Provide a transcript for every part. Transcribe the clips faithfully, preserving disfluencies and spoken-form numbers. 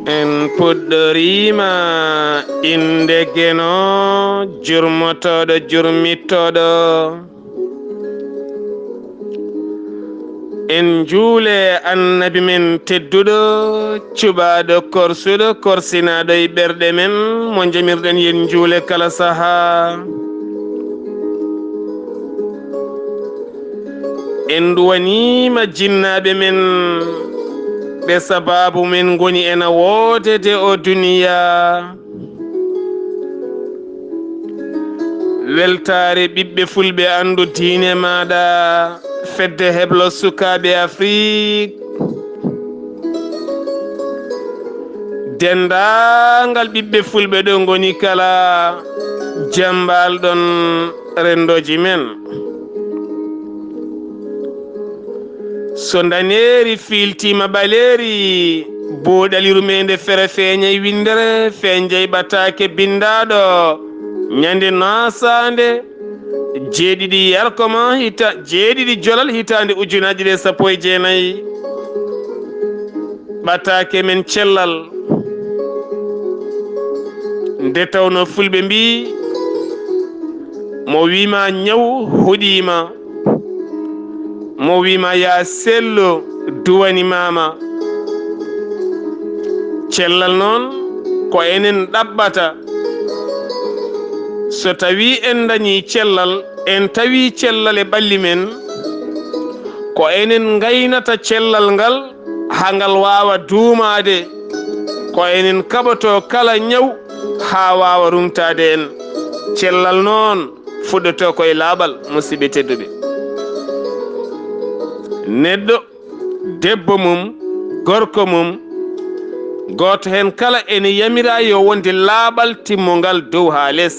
En puɗɗoriima innde Geno, jurmotooɗo, jurmittooɗo. En njuule Annabi men tedduɗo, cuɓaaɗo, korsuɗo, korsinaaɗo e ɓerɗe men, mo njamirɗen yen njuule kala sahaa. En duwaniima jinnaaɓe men, ɓe sabaabu men ngoni ena woodede o duniyaa. Weltaare ɓiɓɓe fulɓe, anndu diine maaɗa, fedde heblo sukaaɓe Afrik. Denndaangal ɓiɓɓe fulɓe ɗo ngoni kala, jam mbaal ɗon renndooji men. So ndaneeri fiiltiima ɓaleeri, booɗaliru meende fere feeñay winndere, feeñjay ɓataake binndaaɗo, ñande naasaande, jeeɗiɗi yarkoma hita-, jeeɗiɗi jolal hitaande ujunaaji ɗiɗi e sappo e jeenay. Ɓataake men cellal. Nde tawnoo fulɓe mbii, mo wiima ñaw hoɗiima, mo wiima yaa sellu duwanimaama. Cellal noon ko enen ɗaɓɓata. So tawii en ndañii cellal, en tawii cellal e ɓalli men, ko enen ngaynata cellal ngal haa ngal waawa duumaade. Ko enen kaɓotoo kala ñaw haa waawa ruŋtaade en. Cellal noon fuɗɗotoo ko e laaɓal, musidɓe tedduɓe. Neɗɗo, debbo mum, gorko mum, gooto heen kala ene yamiraa yo wonde laaɓal timmungal dow haa les.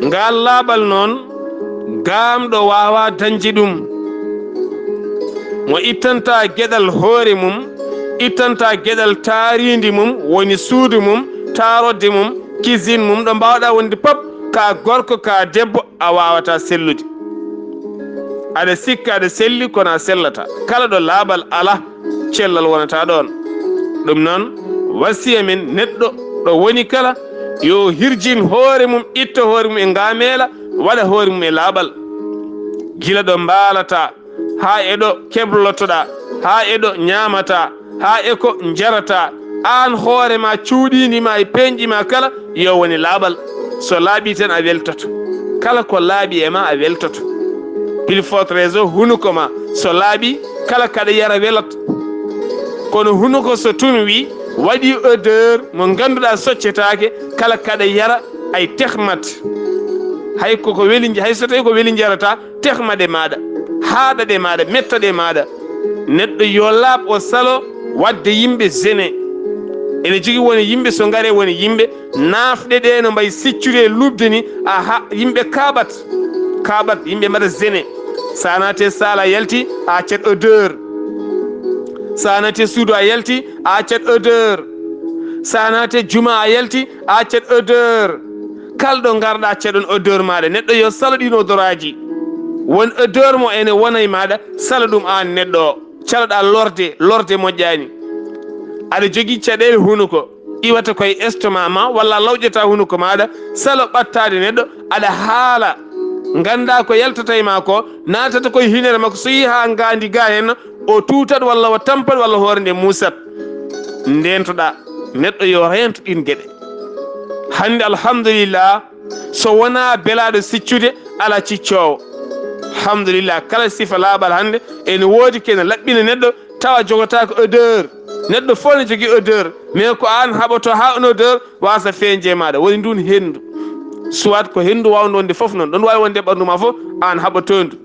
Ngaal laaɓal noon, gaamɗo waawaa dañde ɗum. Mo ittantaa geɗal hoore mum, ittantaa geɗal taariindi mum, woni suudu mum, taarodde mum, cuisine mum, ɗo mbaawɗaa wonde pop, ka gorko, ka debbo, a waawataa sellude. Aɗa sikka aɗa selli, kono a sellataa. Kala ɗo laaɓal alaa, cellal wonataa ɗoon. Ɗum noon, wasiya men neɗɗo ɗo woni kala, yo hirjin hoore mum, itta hoore mum e ngaameela, waɗa hoore mum e laaɓal. Gila ɗo mbaalataa, haa e ɗo keblotoɗaa, haa e ɗo ñaamataa, haa e ko njarataa, aan hoore ma, cuuɗiindi ma e peeñɗi ma kala, yo woni laaɓal. So laaɓii tan, a weltoto. Kala ko laaɓi e ma, a weltoto. Pile fort réseau, hunuko ma, so laaɓii, kala kaɗa yara welat. Kono hunuko so tunwii, waɗii odeur mo ngannduɗaa soccetaake, kala kaɗa yara, ay tehmat. Hay koko weli, hay so tawii ko weli njarataa, tehma ɗe maaɗa, haaɗa ɗe maaɗa, metta ɗe maaɗa. Neɗɗo yo laaɓ, o salo waɗde yimɓe zene. Ene jogii woni yimɓe, so ngaree woni yimɓe, naafɗe ɗe no mbayi siccude e luuɓde ni, aha, yimɓe kaaɓat, kaaɓat, yimɓe mbaɗa zene. So a naati e saal a yalti, a accat odeur. So a naati e suudu a yalti, a accat odeur. So a naati e juma a yalti, a accat odeur. Kala ɗo ngarɗa, acca ɗon odeur maaɗa. Neɗɗo yo salo ɗiin odoraaji. Won odeur mo ene wona e maaɗa, salo ɗum aan neɗɗo o. Caloɗaa lorde, lorde moƴƴaani. Aɗa jogii caɗeele hunuko, iwata koye estomac ma, walla a lawƴata hunuko maaɗa, salo ɓattaade neɗɗo, aɗa haala. Nganndaa ko yaltata e ma ko, naatata koye hinere makko, so yii haa ngaandi ga heen, o tuutat walla o tampat walla hoore nde muusat. Ndeentoɗaa, neɗɗo yo reento ɗiin geɗe. Hannde, alhamdulillah, so wonaa belaaɗo siccude, alaa ciccoowo. Alhamdulillah, kala sifa laaɓal hannde ene woodi, ko ene laɓɓina neɗɗo, tawa jogotaako odeur. Neɗɗo fof ne jogii odeur, mais ko aan haɓoto haa on odeur waasa feeñde e maaɗa. Woni nduun henndu. Soit ko henndu waawndu wonde fof noon, ɗon waawi wonde e ɓanndu ma fof, aan haɓoto ndu.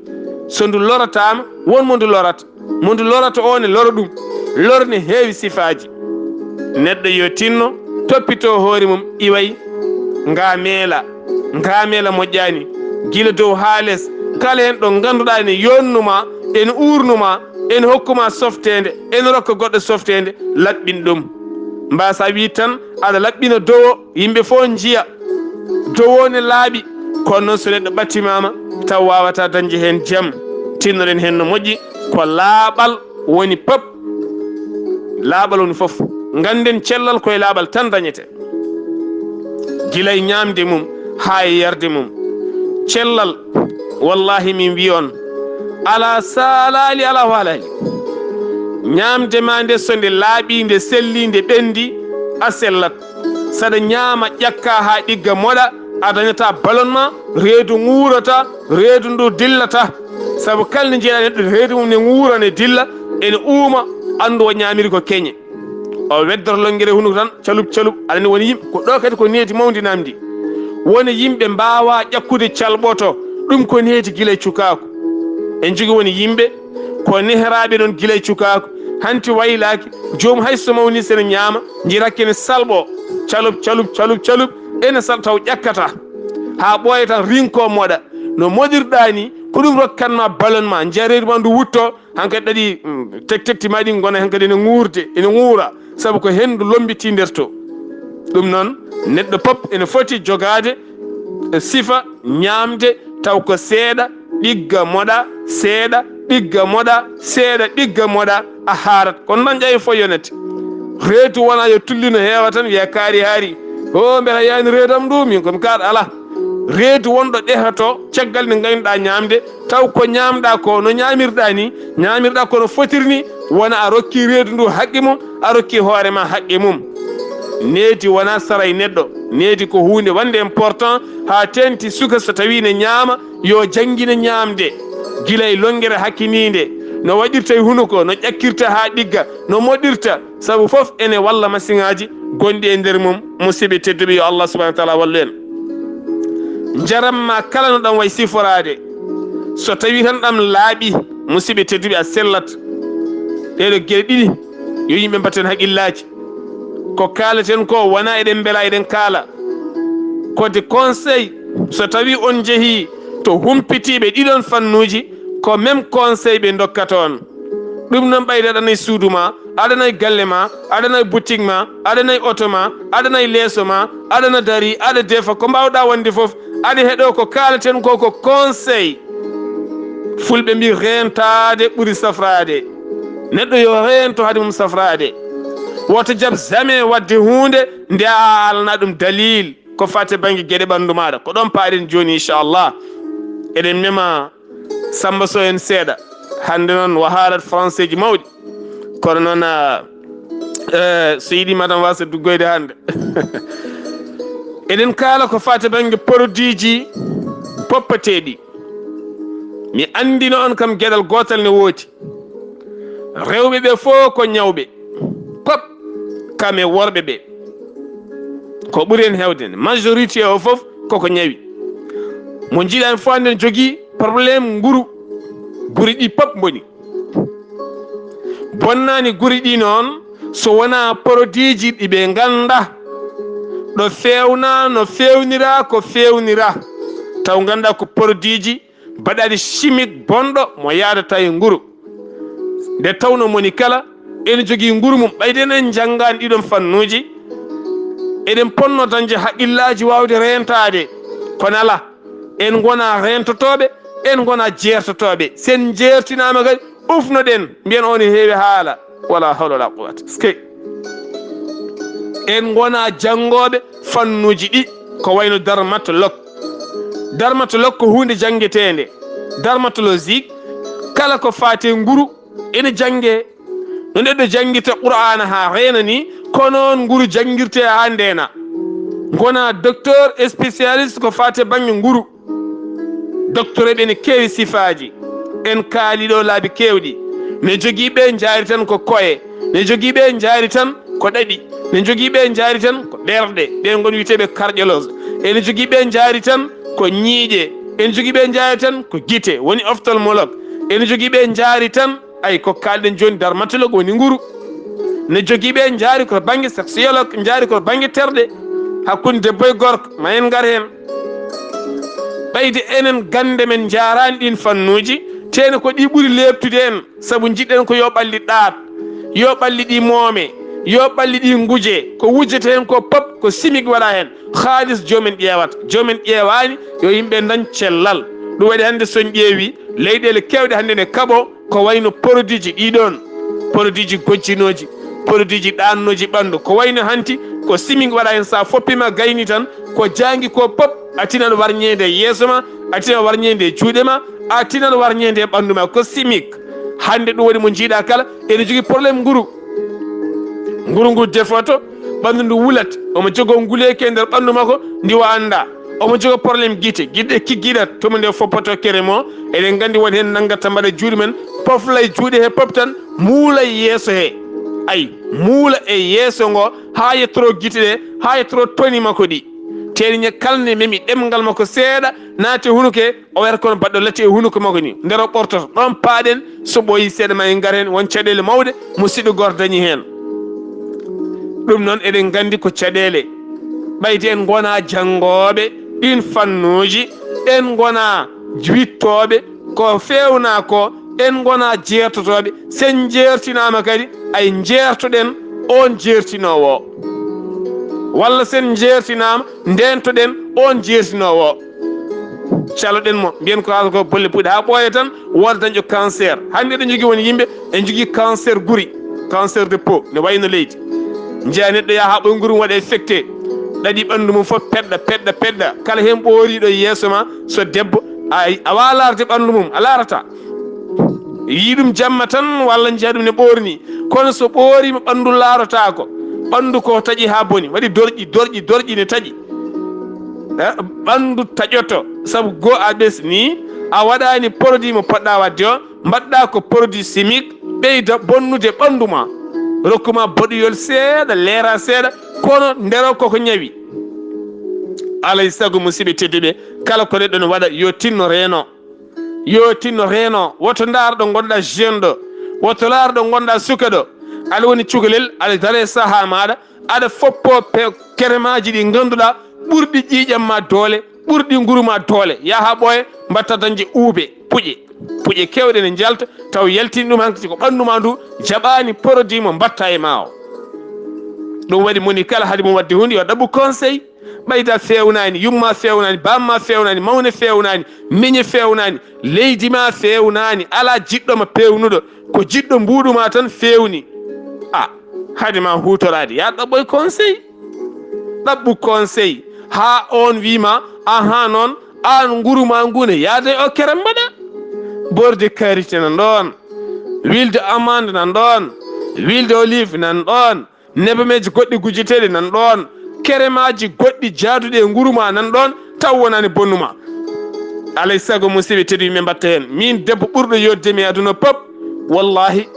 So ndu lorataama, won mo ndu lorata. Mo ndu lorata o ne lora ɗum. Lor ne heewi sifaaji. Neɗɗo yo tinno, toppitoo hoore mum, iway, ngaameela. Ngaameela moƴƴaani. Gila dow haa les, kala heen ɗo ngannduɗaa ene yonnu ma, ene uurnu ma, ene hokku ma softeende, ene rokka goɗɗo softeende, laɓɓin ɗum. Mbaasa wii tan, aɗa laɓɓina dowo, yimɓe fof njiya dowo ne laaɓi. Kono noon, so neɗɗo ɓattimaama, taw waawataa dañde heen jam. Tinnoɗen heen no moƴƴi, ko laaɓal woni pop. Laaɓal woni fof. Ngannden cellal ko e laaɓal tan dañete. Gila e ñaamde mum haa e yarde mum. Cellal, wallahi min wiy on, alaa saalaali, alaa waalaali. Ñaamde ma nde, so nde laaɓii, nde sellii, nde ɓenndii, a sellat. Saɗa ñaama, ƴakka haa ɗigga, moɗa, a dañataa ballonnement, reedu nguurata, reedu ndu dillata. Sabu kala nde njiɗa neɗɗo, reedu mum ne nguura, ne dilla, ene uuma, anndu o ñaamiri ko keñe. O weddoro lonngere hunuko tan, calup, calup. Aɗa anndi won yimɓe, ko ɗo kadi ko needi mawndi namdi. Won yimɓe mbaawaa ƴakkude, calɓoto. Ɗum ko needi gila e cukaaku. En njogii won yimɓe, ko neheraaɓe noon gila e cukaaku. Hanti waylaaki, joom hay so mawni sene ñaama, njirakke ne salɓo. Calup, calup, calup, calup. Ene sal taw ƴakkata. Haa ɓooya tan rinko moɗa. No moɗirɗaa ni, ko ɗum rokkan ma ballon ma, njareeru ma ndu wutto, hankadi ɗaɗi, mm, tek-, tekti ma ɗi ngona hankadi ene nguurde, ene nguura, sabu ko henndu lombitii nder to. Ɗum noon, neɗɗo pop ene foti jogaade, e sifa ñaamde taw ko seeɗa, ɗigga moɗa, seeɗa, ɗigga moɗa, seeɗa, ɗigga moɗa, a haarat. Kono noon ƴawi fof yonete. Reedu wona yo tulli no heewa tan, wiya kaari haari. O, mbela yaani reedam ndu, min komi kaar, alaa. Reedu wonɗo ɗehoto, caggal nde ngaynuɗaa ñaamde, taw ko ñaamɗaa ko no ñaamirɗaa ni, ñaamirɗaa ko no fotiri ni, wona a rokki reedu ndu haqqe mum, a rokki hoore ma haqqe mum. Needi wona saray neɗɗo, needi ko huunde wonde important, haa teenti suka so tawi ne ñaama, yo janngine ñaamde, gila e lonngere hakkiniinde, no waɗirta e hunuko, no ƴakkirta haa ɗigga, no moɗirta, sabu fof ene walla masiŋaaji gonɗi e nder mum. Musidɓe tedduɓe, yo Allah subhanahu wa taala wallu en. Njaram ma kala no ɗam wayi siforaade, so tawi tan ɗam laaɓi, musidɓe tedduɓe, a sellat. Ɗeɗo geɗe ɗiɗi yo yimɓe mbatten haqillaji. Ko kaaleten ko wona eɗen mbela eɗen kaala. Ko de conseil, so tawi on jehi to humpitiiɓe ɗiɗon fannuuji, ko même conseil ɓe ndokkata on. Ɗum noon ɓayde aɗa nayi suudu ma, aɗa nayi galle ma, aɗa nayi boutique ma, aɗa nayi oto ma, aɗa nayi leeso ma, aɗa na dari, aɗa defa, ko mbawɗa wonde fof, aɗa heɗo ko kaaleten ko, ko conseil. Fulɓe mbi reentaade ɓuri safraade. Neɗɗo yo reento hade mum safraade. Woto jab jamais wadde huunde nde a alana ɗum dalil. Ko fate bannge geɗe ɓanndu maaɗa. Ko ɗon paaɗen jooni, inchallah. Eɗen mema Samba Sow en seeɗa. Hannde noon o haalat français ji mawɗi. Kono noon, ah, eh, so yiɗi madame wasa duggoyde hannde. Eɗen kaala ko fate bannge produit ji poppeteeɗi. Mi anndino on kam geɗal gootal ne woodi. Rewɓe ɓe fof ko ñawɓe. Pop kam e worɓe ɓe. Ko ɓuri en heewde ne. Majorité o fof koko ñawi. Mo njiɗan fof hannde ne jogii problème nguru. Guri ɗi pop mboni. Bonnaani guri ɗi noon, so wonaa produit ji ɗi ɓe ngannda ɗo feewna, no feewnira, ko feewnira. Taw ngannda ko produit ji baɗaɗi chimique bonɗo mo yaadata e nguru. Nde tawno moni kala ene jogii nguru mum. Ɓayde en njanngaani ɗiɗon fannuuji, eɗen ponno dañde haqqillaaji waawde reentaade. Kono alaa, en ngona reentotooɓe, en ngona jeertotooɓe. Sen jeertinaama kadi, ufnoɗen, mbiyen on e heewi haala. Wala hawla wala quwwata. Eskey. En ngona janngooɓe fannuuji ɗi, ko wayno dermatologue. Dermatologue ko huunde janngeteende. Dermatologique, kala ko faati e nguru, ene jannge. No neɗɗo janngirta Qur'aana haa reena ni, ko noon nguru janngirte haa ndeena. Ngona docteur spécialiste ko faati e bannge nguru. Docteur ɓe ne keewi sifaaji. En kaali ɗo laabi keewɗi. Ne jogii ɓe njaari tan ko koye. Ne jogii ɓe njaari tan ko ɗaɗi. Ne jogii ɓe njaari tan ko ɓerɗe. Ɓe ngon wiyeteeɓe cardiologue. Ene jogii ɓe njaari tan ko ñiiƴe. Ene jogii ɓe njaari tan ko gite, woni ophtalmologue. Ene jogii ɓe njaari tan, ay, ko kaalɗen jooni, dermatologue woni nguru. Ne jogii ɓe njaari ko bannge sexologue, njaari ko bannge terɗe. Hakkunde debbo e gorko, ma en ngar heen. Ɓayde enen gannde men njaaraani ɗiin fannuuji, teene ko ɗi ɓuri leeɓtude en, sabu njiɗɗen ko yo ɓalli ɗaat, yo ɓalli ɗi moome, yo ɓalli ɗi nguje. Ko wujjete heen ko pop, ko chimique waɗa heen. Haalis joom en ƴeewata. Joom en ƴeewaani, yo yimɓe ndañ cellal. Ɗum waɗi hannde so en ƴeewi, leyɗeele keewɗe hannde ne kaɓo ko wayno produit ji ɗiɗon, produit ji gojjinooji, Produit ji ɗaannooji ɓanndu, ko wayno hanti, ko simiŋ waɗa heen, so a foppii ma gayni tan, ko jaangi ko pop, a tinan warñeende e yeeso ma, a tinan warñeende e juuɗe ma, a tinan warñeende e ɓanndu ma, ko simiŋ. Hannde ɗum waɗi mo njiiɗa kala ene jogii problème nguru. Nguru ngu defoto, ɓanndu ndu wulat, omo jogoo nguleeki e nder ɓanndu makko, ndi o anndaa. Omo jogoo problème gite, gite kiggiɗat, to mo nde foppoto kerem o, eɗen nganndi won heen nanngata mbaɗa juuɗe men, poflay juuɗe he pop tan, muulay yeeso he. Ay, muula e yeeso ngo, haa yettoroo gite ɗe, haa yettoroo toni makko ɗi. Teeniŋa kala ne memi ɗemngal makko seeɗa, naati e hunuko he, o wiyata kono baɗɗo latti e hunuko makko ni. Nder o ɓortoto. Ɗoon paaɗen, so ɓooyii seeɗa ma en ngar heen, won caɗeele mawɗe, musiɗɗo gooto dañi heen. Ɗum noon eɗen nganndi ko caɗeele. Ɓayde en ngonaa janngooɓe ɗiin fannuuji, en ngonaa wiɗtooɓe ko feewnaa ko, en ngonaa jeertotooɓe. So en jeertinaama kadi, ay njeertoɗen oon jeertinoowo o. Walla so en njeertinaama, ndeentoɗen oon jeertinoowo o. Caloɗen mo, mbiyen ko haala ko bolle puɗɗe haa ɓooya tan, wooda dañƴo cancer. Hannde eɗen njogii won yimɓe, en njogii cancer guri, cancer de peau, ne wayno leydi. Njeya neɗɗo yaha haa ɓooya nguru mum waɗa infecté, ɗaɗi ɓanndu mum fof peɗɗa, peɗɗa, peɗɗa. Kala heen ɓooriiɗo yeeso ma, so debbo, a, a waawaa laarde ɓanndu mum, a laarataa. Yii ɗum jamma tan, walla njiya ɗum ne ɓoorni. Kono so ɓooriima, ɓanndu laarotaako. Ɓanndu ko taƴi haa boni, waɗi dorƴi, dorƴi, dorƴi ne taƴi. Eh, ɓanndu taƴoto, sabu goo a ɓesni, a waɗaani produit mo poɗɗa waɗde o, mbaɗɗa ko produit chimique, ɓeyda bonnude ɓanndu ma. Rokku ma boɗoyol seeɗa, leera seeɗa, kono ndero koko ñawi. Alay sago, musidɓe tedduɓe, kala ko neɗɗo no waɗa, yo tinno reeno. Yo tinno reeno. Woto ndaar ɗo ngonɗa jeune ɗo. Woto ndaar ɗo ngonɗa suka ɗo. Aɗa woni cukalel, aɗa dare sahaa maaɗa, aɗa foppo pe-, keremaaji ɗi ngannduɗaa ɓurɗi ƴiiƴam ma doole, ɓurɗi nguru ma doole. Yaha ɓooye, mbatta dañde uube, puƴe. Puƴe keewɗe ne njalta, taw yaltini ɗum hankadi ko ɓanndu ma ndu jaɓaani produit mo mbatta e ma o. Ɗum waɗi moni kala hade mum waɗde huunde, yo ɗaɓɓu conseil. Ɓayda feewnaani, yumma feewnaani, bamma feewnaani, mawne feewnaani, miñe feewnaani, leydi ma feewnaani, alaa jiɗɗo ma peewnuɗo, ko jiɗɗo mbuuɗu ma tan feewni. A, hade ma huutoraade, yaa ɗaɓɓoy conseil. Ɗaɓɓu conseil, haa oon wii ma, ahaa noon, aan nguru ma ngu ne yaada e o kerem mbaɗa. Beurre de karité nan ɗoon, huile de amande nan ɗoon, huile d'olive nan ɗoon, nebemeeji goɗɗi gujeteeɗi nan ɗoon, keremaaji goɗɗi jaaduɗi e nguru ma nan ɗoon, taw wonaani bonnu ma. Alay sago, musidɓe tedduɓe, min mbatta heen. Miin debbo ɓurɗo yooɗde mi e aduna pop, wallahi,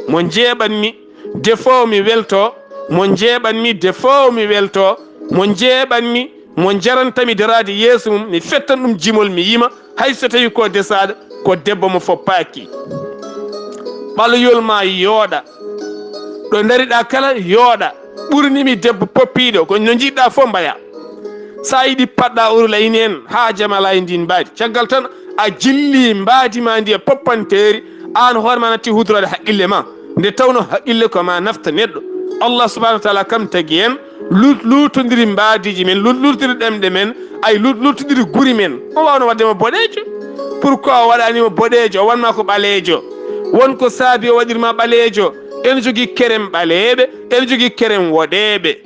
mo njeeɓan-mi, defoowo mi welto, mo njeeɓan-mi, defoowo mi welto, mo njeeɓan-mi, mo jaranta mi daraade yeeso mum, mi fettan ɗum jimol, mi yima, hay so tawi ko desaaɗo, ko debbo mo foppaaki. Ɓaleeyol ma yooɗa. Ɗo ndariɗaa kala yooɗa. Ɓurni mi debbo poppiiɗo, ko no njiɗɗaa fof mbaya. So a yiɗi paɗɗa urla ini en haa jamala e ndin mbaadi. Caggal tan a jilli mbaadi ma ndi e poppanteeri, aan hoore ma natti huutoraade haqqille ma. Nde tawno haqqille ko ma nafta neɗɗo. Allah subhanahu wa taala kam tagi en, lut-, luutondiri mbaadiiji men, lut-, luutondiri ɗemɗe men, ay lut-, luutondiri guri men. O waawno waɗde mo boɗeejo. Pourquoi o waɗaani mo boɗeejo? O wanma ko ɓaleejo. Won ko saabi o waɗirma ɓaleejo. Ene jogii kerem ɓaleeɓe, ene jogii kerem woɗeeɓe.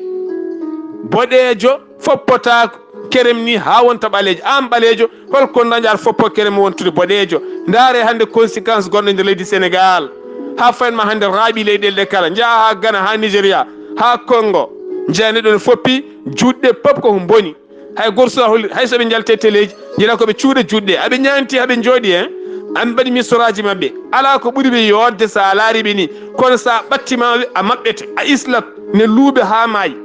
Boɗeejo foppotaako kerem ni haa wonta ɓaleejo. Aan ɓaleejo, hol ko dañɗa aɗa foppo kerem wontude boɗeejo? Ndaare hannde conséquence gonɗo e nder leydi Sénégal. Haa fayin ma hannde raaɓi leyɗeele ɗe kala. Njaha haa Ghana, haa Nigeria, haa Congo. Njeya neɗɗo ne foppi juuɗe pop ko mboni. Hay gooto suuɗa hollir, hay so ɓe njalti e teleeji, njiɗa ko ɓe cuuɗa juuɗe. Aɓe ñaanti, aɓe njooɗi, en. Aɓe mbaɗi mistoraaji maɓɓe. Alaa ko ɓuri ɓe yooɗde so a laari ɓe ni. Kono so a ɓatti ma, a maɓɓete, a islat, ne luuɓe haa maayi.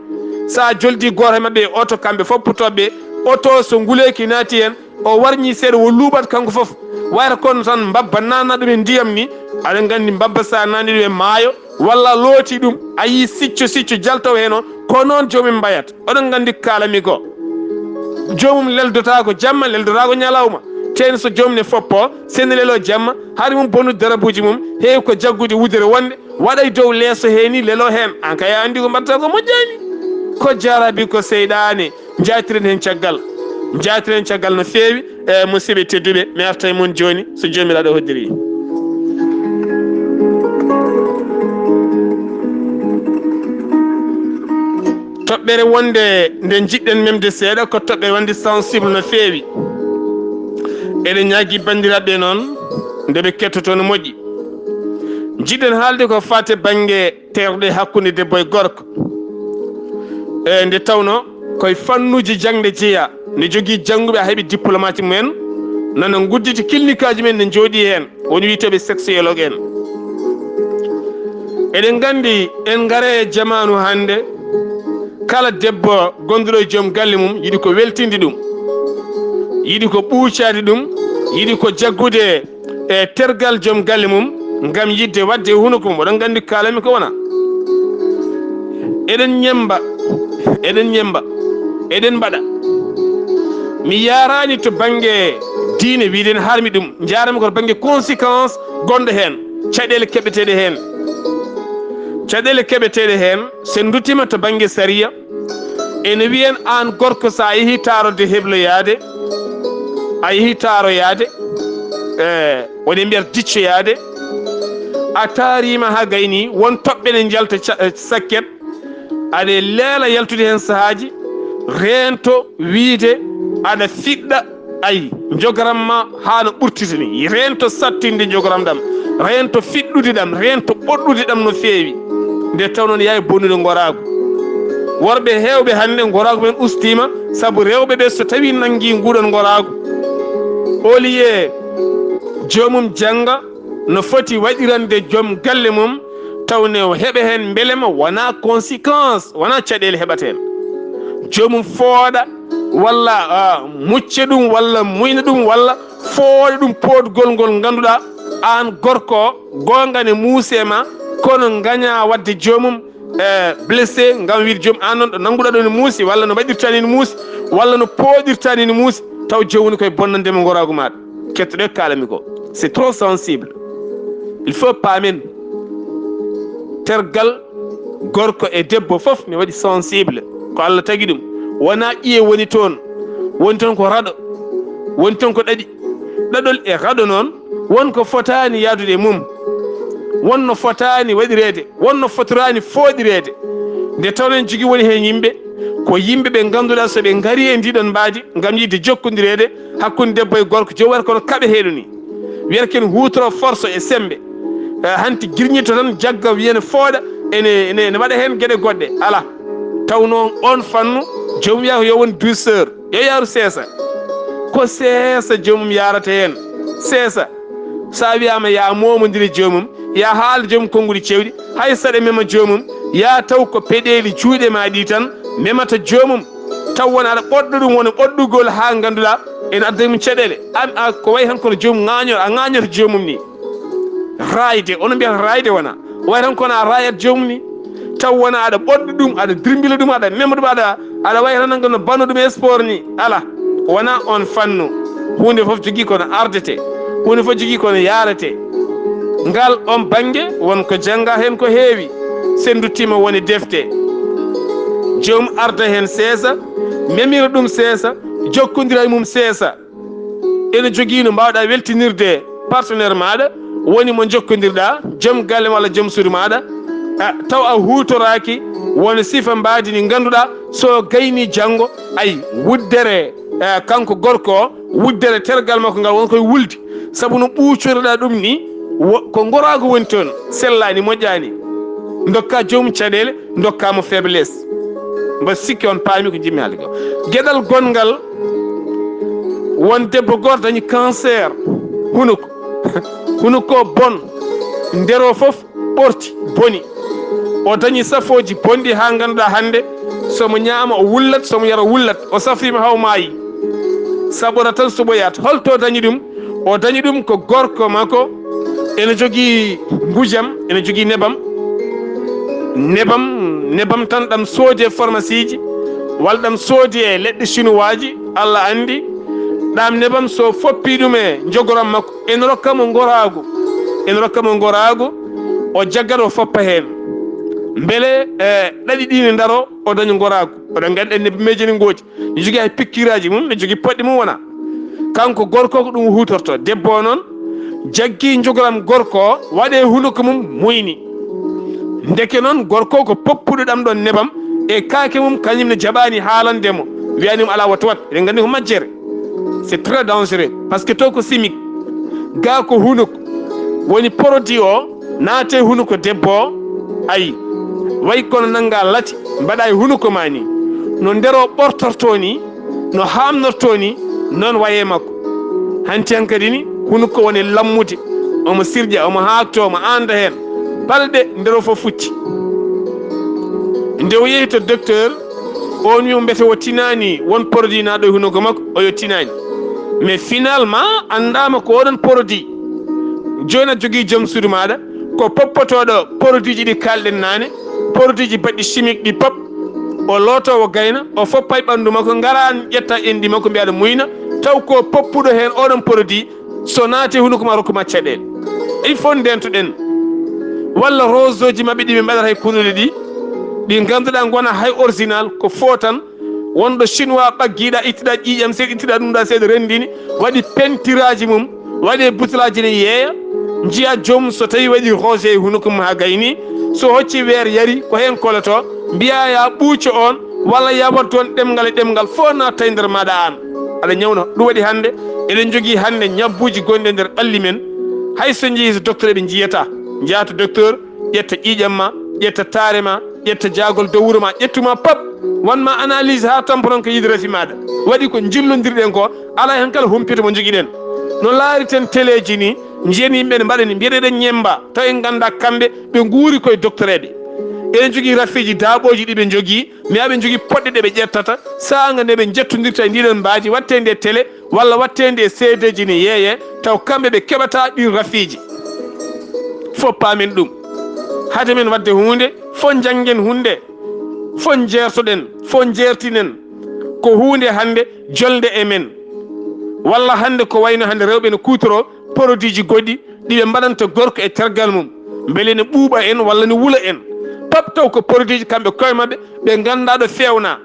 So a joldi gooto e maɓɓe e oto, kamɓe fof puttooɓe, oto so nguleeki naati heen, o warñi seeɗa, o luuɓat kanko fof. Wayata kono tan mbabba naatna ɗum e ndiyam ni. Aɗa nganndi mbabba so a naatni ɗum e maayo, walla a looti ɗum, a yii sicco sicco jaltowo heen o, ko noon joomum mbayat. Oɗon nganndi ko kaalami ko. Joomum leldotaako jamma, leldotaako ñalawma. Tee so joomum ne foppo, so ne leloo jamma, hari mum bonnude darabuuji mum, heewi ko jaggude wudere wonde, waɗa e dow leeso hee ni leloo heen. Aan kay a anndi ko mbaɗata ko moƴƴaani. Ko jaarabi ko seyɗaane. Njaatiren heen caggal. Njaatiren caggal no feewi, e musidɓe tedduɓe, mi arta e mon jooni, so Joomiraaɗo hoddiri. Toɓɓere wonde nde njiɗɗen memde seeɗa ko toɓɓere wonde sensible no feewi. Eɗen ñaagi banndiraaɓe noon nde ɓe kettoto no moƴƴi. Njiɗɗen haalde ko faate bannge terɗe hakkunde debbo e gorko. E nde tawno koye fannuuji jaŋde jeyaa, ne jogii jannguɓe a heɓi diplomaaji mumen, nana ngudditi cliniqueaaji men ne njooɗii heen. Woni wiyeteeɓe sexologue en. Eɗen nganndi en ngare e jamaanu hannde, kala debbo gonduɗo e joom galle mum yiɗi ko weltinde ɗum, yiɗi ko ɓuucaade ɗum, yiɗi ko jaggude e tergal joom galle mum ngam yiɗde waɗde e hunuko mum. Oɗon nganndi kaalami ko wona. Eɗen ñemmba, eɗen ñemmba, eɗen mbaɗa. Mi yaaraani to bannge diine, wiide ne harmi ɗum. Njaarami ko to bannge conséquence gonɗo heen, caɗeele keɓeteeɗe heen. Caɗeele keɓeteeɗe heen, so en nduttiima to bannge sariya, ene wiyen aan gorko, so a yehii taarode hebloyaade, a yehii taaroyaade, e woni mbiyata diccoyaade, a taariima haa gayni, won toɓɓe ne njalta ca-, sakket, aɗa leela yaltude heen sahaaji, reento wiide aɗa fiɗɗa, ayi, njogoram ma haa no ɓurtita ni, reento sattinde njogoram ɗam, reento fiɗɗude ɗam, reento ɓoɗɗude ɗam no feewi. Nde taw noon yaay bonnude ngoraagu. Worɓe heewɓe hannde ngoraagu men ustiima, sabu rewɓe ɓe so tawii nanngii nguuɗoon ngoraagu, au lieu joomum jannga, no foti waɗirande joom galle mum, taw ne o heɓa heen mbelema, wonaa conséquence, wonaa caɗeele heɓata heen. Joomum fooɗa, walla, ah, mucca ɗum, walla muyna ɗum, walla fooɗa ɗum poodgol ngol ngannduɗaa, aan gorko, goonga ne muusi e ma, kono ngañaa waɗde joomum, eh, blessé, ngam wiide joom aan noon ɗo nannguɗaa ɗo ne muusi, walla no mbaɗirtaa ni ne muusi, walla no pooɗirtaa ni ne muusi, taw joom woni koye bonnande mo ngoraagu maaɗa. Kettoɗe kaalami ko, c'est trop sensible. Il faut paamen tergal gorko e debbo fof ne waɗi sensible. Ko Allah tagi ɗum. Wonaa ƴiye woni toon. Woni toon ko raɗo. Woni toon ko ɗaɗi. Ɗaɗol e raɗo noon, won ko fotaani yahdude e mum. Won no fotaani waɗireede. Won no fotoraani fooɗireede. Nde tawno en jogii woni heen yimɓe, ko yimɓe ɓe ngannduɗaa so ɓe ngarii e ndiɗon mbaadi ngam yiɗde jokkondireede hakkunde debbo e gorko, joom waɗa kono kaɓe heeɗo ni. Wiyata ken huutoro force e semmbe. Eh, hanti girñitto tan, jagga, wiya ne fooɗa, ene, ene, ene waɗa heen geɗe goɗɗe. Alaa. Taw noon oon fannu, joom wiya ko yo won douceur, yo yaaru seesa. Ko seesa joomum yaarata heen. Seesa. So a wiyaama ya moomondire joomum, ya haal joom konnguɗi cewɗi, hay saɗa mema joomum, ya taw ko peɗeeli juuɗe ma ɗi tan memata joomum. Taw wona aɗa ɓoɗɗo ɗum, wona ɓoɗɗugol haa ngannduɗaa ene adda mum caɗeele. An a ko wayi tan kono joomum ŋaaño-, a ŋaañoto joomum ni. Raayde, ono mbiyata raayde wona. Wayi tan kono a raayat joomum ni. Taw wona aɗa ɓoɗɗo ɗum, aɗa dirmbila ɗum, aɗa mema ɗum, aɗa, aɗa wayi tan nanga no bano ɗum e sport ni. Alaa, wona on fannu. Huunde fof jogii kono ardete. Huunde fof jogii kono yaarete. Ngal on bannge won ko jannga heen ko heewi. Sen nduttiima woni defte. Joom arda heen seesa, memira ɗum seesa, jokkondira e mum seesa. Ene jogii no mbaawɗaa weltinirde partenaire maaɗa, woni mo njokkondirɗaa, joom galle walla joom suudu maaɗa, a, taw a huutoraaki won sifa mbaadi ndi ngannduɗaa so gaynii janngo, ay, wuddere, eh, kanko gorko o, wuddere tergal makko ngal won koye wulde. Sabu no ɓuucoriɗaa ɗum ni, wo-, ko ngoraagu woni toon, sellaani, moƴƴaani. Ndokkaa joomum caɗeele, ndokkaa mo faiblesse. Mboɗo sikki on paami ko njiɗmi haalde ko. Geɗal gonngal, won debbo gooto dañi cancer hunuko. Hunuko o bon, nder o fof ɓorti, boni. O dañi safooji bonɗi haa ngannduɗaa hannde, so mo ñaama o wullat, so mo yara o wullat. O safriima haa o maayi. Saɓora tan suɓoyaat. Holto dañi ɗum? O dañi ɗum ko gorko makko ene jogii ngujam, ene jogii nebam. Nebam, nebam tan ɗam soodi e pharmacie ji, walla ɗam soodi e leɗɗe chinois ji, Allah anndi. Ɗam nebam so foppii ɗum e njogoram makko, ene rokka mo ngoraagu. Ene rokka mo ngoraagu, o jaggat o foppa heen. Mbele, eh, ɗaɗi ɗi ne ndaro, o daña ngoraagu. Oɗon nganndi en nebameeji ne ngoodi. Ne jogii hay pikkiraaji mum, ne jogii poɗɗe mum wona. Kanko gorko ko ɗum huutorto. Debbo o noon, jaggi njogoram gorko o, waɗe hunuko mum, muyni. Ndeke noon, gorko ko poppuɗo ɗam ɗon nebam, e kaake mum, kañum ne jaɓaani haalande mo, wiyani mo alaa wota wat. Eɗen nganndi ko majjere. C'est très dangereux, parce que to ko chimique, ga ko hunuko woni produit o, naate hunuko debbo o, ayi, way kono nannga lati, mbaɗa e hunuko ma ni. No nder o ɓortorto ni, no haamnorto ni, noon waye makko. Hanti hankadi ni, hunuko woni lammude, omo sirƴa, omo haakto, omo aanda heen. Balɗe nder o fof futti. Nde o yehi to docteur, on wi mo mbete o tinaani won produit naaɗo e hunuko makko, o yo tinaani. Mais finalement, anndaama ko oɗon produit. Jooni a jogii joom suudu maaɗa, ko poppotooɗo produit ji ɗi kaalɗen naane, produit ji baɗɗi chimique ɗi pop, o looto, o gayna, o foppa e ɓanndu makko, ngara ƴetta enɗi makko, mbiya aɗa muyna, taw ko poppuɗo heen oɗon produit, so naati e hunuko ma, rokku ma caɗeele. Il faut ndentoɗen. Walla roseoji maɓɓe ɗi ɓe mbaɗata e kunuɗe ɗi, ɗi ngannduɗaa ngonaa hay original, ko faux tan, wonɗo chinois ɓaggiɗa, ittiɗa ƴiiƴam seeɗa, ittiɗa ɗum ɗa seeɗa, renndini, waɗi pentiraaji mum, waɗi e butelaaji ne yeeya, njiya joom so tawi waɗi rose e hunuko mum haa gayni, so hocci weer yari, ko heen koloto, mbiya ya ɓuuco on, walla ya waɗ toon ɗemngal e ɗemngal, fof natta e nder maaɗa aan. Aɗa ñawna. Ɗum waɗi hannde, eɗen njogii hannde ñabbuuji gonɗi e nder ɓalli men, hay so njehii to docteur ɓe njiyata, njaha to docteur, ƴetta ƴiiƴam ma, ƴetta taare ma, ƴetta jaagol dow wuro ma, ƴettu ma pap, wan ma analyse haa tamporon ko yiide rafi maaɗa. Waɗi ko njillondirɗen ko, alaa heen kala humpito mo njogiɗen. No laariten teleeji ni, njiyen yimɓe ne mbaɗa ni, mbiyeɗen eɗen ñemmba, taw en nganndaa kamɓe ɓe nguuri koye doctoreeɓe. Eɗen njogii rafiiji daaɓooji ɗi ɓe njogii, mais aɓe njogii poɗɗe ɗe ɓe ƴettata, saanga nde ɓe njettondirta e ndiɗon mbaadi, watte nde télé, walla watte nde seedeeji ne yeeye, taw kamɓe ɓe keɓata ɗin rafiiji. Fof paamen ɗum. Hade men waɗde huunde, fof njanngen huunde, fof njeertoɗen, fof njeertinen. Ko huunde hannde jolnde e men. Walla hannde ko wayno hannde rewɓe no kuutoro produit ji goɗɗi ɗi ɓe mbaɗanta gorko e tergal mum, mbele ne ɓuuɓa en walla ne wula en. Pap taw ko produit ji kamɓe koye maɓɓe ɓe nganndaa ɗo feewna.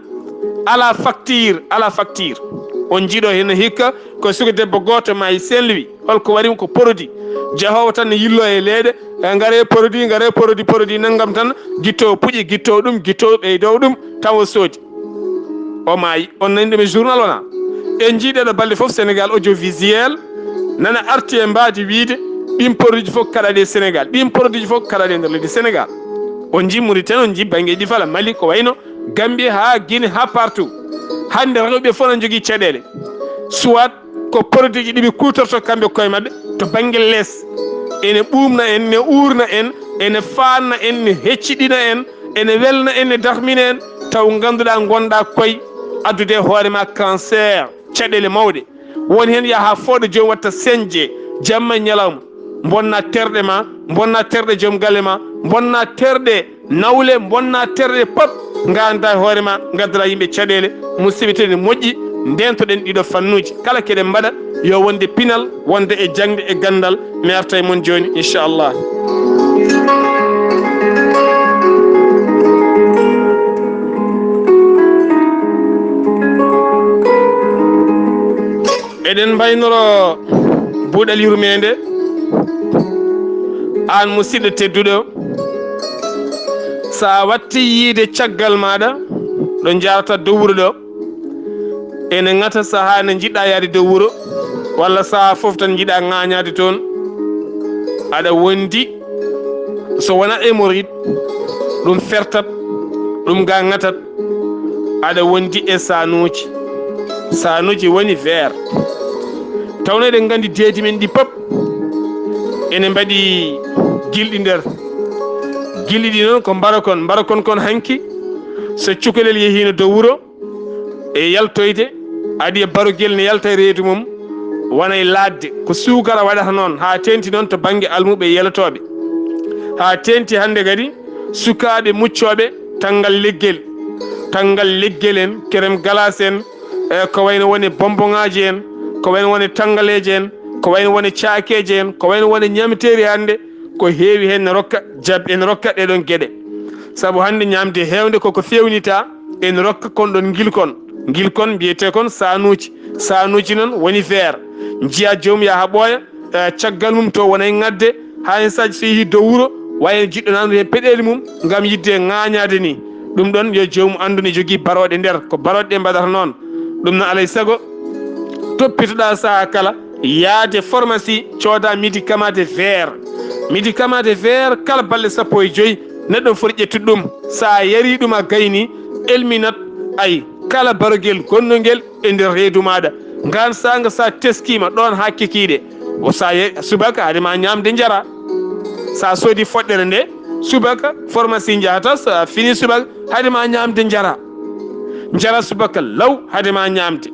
Alaa facture, alaa facture. On njiɗo heen hikka ko suka debbo gooto maayi Saint-Louis. Holko waɗi mo? Ko produit. Jahoowo tan ne yillo e leeɗe, e ngare produit, ngare produit, produit nanngam tan, gitto puƴi, gitto ɗum, gitto ɓeydo ɗum, tawa soodi. O maayi. On nani ɗum e journal wona? En njii ɗeɗo balɗe fof Sénégal audiovisuel nana arti e mbaadi wiide ɗin produit ji fof kaɗaɗe e Sénégal. Ɗin produit ji fof kaɗaɗe e nder leydi Sénégal. On njii Mauritanie, on njii banngeeji fala Mali, ko wayno Gambie haa Guinée haa partout. Hannde rewɓe fof na njogii caɗeele. Soit ko produit ji ɗi ɓe kuutorto kamɓe koye maɓɓe to bannge les. Ene ɓuumna en, ne uurna en, ene faanna en, ne hecciɗina en, ene welna en, ne darmina en, taw ngannduɗaa ngonɗaa koye addude e hoore ma cancer, caɗeele mawɗe. Won heen yaha fooɗa joom watta señje jamma e ñalawma, bonna terɗe ma, bonna terɗe joom galle ma, bonna terɗe nawle, bonna terɗe pop, nganndaa e hoore ma, ngaddanɗaa yimɓe caɗeele. Musidɓe tedduɓe, moƴƴi, ndentoɗen ɗiɗo fannuuji. Kala keɗen mbaɗa, yo wonde pinal, wonde e jaŋde e ganndal. Mi arta e mon jooni, inchallah. Eɗen mbaynoro buuɗal yurmeende, aan musidɗo tedduɗo, so a watti yiide caggal maaɗa ɗo njaarata dow wuro ɗo, ene ŋata sahaa nde njiɗɗa yaade dow wuro, walla sahaa fof tan njiɗa ŋaañaade toon, aɗa wondi, so wonaa hémorroïde, ɗum fertat, ɗum ga ŋatat, aɗa wondi e sanuuji. Sanuuji woni verre. Tawno eɗen nganndi deedi men ɗi pop ene mbaɗi gilɗi nder. Gilɗi ɗi noon ko mbarokon. Mbarokon kon hanki, so cukalel yehiino dow wuro, e yaltoyde, aɗi e barogel ne yalta e reedu mum, wona e laaɗde. Ko suukara waɗata noon, haa teeŋti noon to bannge almuɓe e yelotooɓe. Haa teeŋti hannde kadi sukaaɓe muccooɓe tanngal leggel, tanngal leggel en, kerem galas en, e ko wayno woni bonbonŋaaji en, ko wayno woni tanngaleeje en, ko wayno woni caakeeje en, ko wayno woni ñameteeri hannde, ko heewi heen ne rokka, jab-, ene rokka ɗee ɗoon geɗe. Sabu hannde ñaamde heewnde koko feewnita, ene rokka kon ɗoon ngilkon. Ngilkon mbiyetee kon saanuuji. Saanuuji noon woni verre. Njiya joom yaha ɓooya, eh, caggal mum to wona e ŋadde, haa heen saaji so yehii dow wuro, waya jiɗɗo naamnude heen peɗeeli mum ngam yiɗde ŋaañaade ni. Ɗum ɗon yo joomum anndu ne jogii barooɗe nder, ko barooɗe ɗe mbaɗata noon. Ɗum no alay sago toppitoɗaa sahaa kala, yaade pharmacie cooda médicament de fer. Médicament de fer kala balɗe sappo e joyi neɗɗo foti ƴettude ɗum. So a yarii ɗum a gaynii, elminat ay kala barogel gonnongel e nder reedu maaɗa. Ngaan saanga so a teskiima ɗoon haa kikiiɗe, o so a yari subaka hade ma ñaamde njara. So a soodi foɗɗere nde subaka, pharmacie njahata, so a fini subaka hade ma ñaamde njara. Njara subaka law hade ma ñaamde.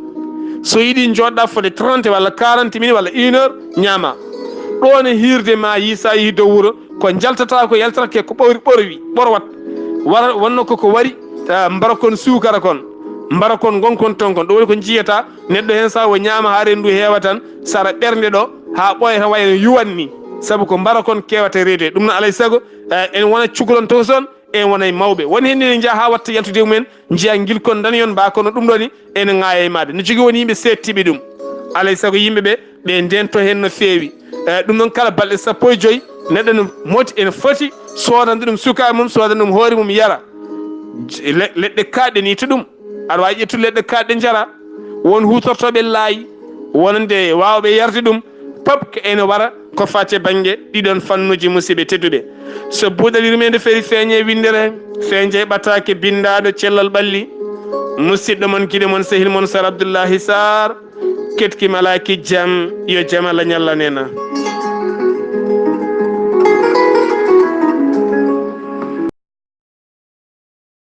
So yiɗi njooɗɗa fode trente walla quarante minutes walla une heure, ñaama. Ɗoon e hiirde ma yii, so a yii dow wuro, ko njaltata ko yaltata ke ko ɓorwi, ɓorwi, ɓorwat. Wara, wonno ko ko wari, ah, mbara kon suukara kon, mbara kon ngonkon ton kon. Ɗum woni ko njiyata neɗɗo heen, so o ñaama haa renndu heewa tan, sara ɓernde ɗo haa ɓooya tan, wayno yuwan ni. Sabu ko mbara kon keewata reedu. Ɗum no alay sago, eh, en wona cukalon toon son, en wona e mawɓe. Woni heen ne njaha haa watta yaltude e mumen, njiya ngilkon daneyon mba kono ɗum ɗo ni ene ŋaaya e maɓɓe. No jogii woni yimɓe seettiiɓe ɗum. Alay sago yimɓe ɓe, ɓe ndento heen no feewi. Eh, ɗum noon kala balɗe sappo e joyi, neɗɗo no moti, ene foti soodande ɗum sukaaɓe mum, soodande ɗum hoore mum yara. J-, le-, leɗɗe kaaɗɗe ni to ɗum. Aɗa waawi ƴettude leɗɗe kaaɗɗe njara. Won huutortooɓe laayi, wonande waawɓe yarde ɗum. Pop ko ene wara ko faati e bannge ɗiɗon fannuuji, musidɓe tedduɓe. So buuɗal yurmeende ferii, feeñe winndere, feeñe ɓataake binndaaɗo cellal ɓalli. Musidɗo mon, giɗo mon, sehil mon, Sar Abdullahi Sar, ketki malaaki jam, yo jam Allah ñallan en.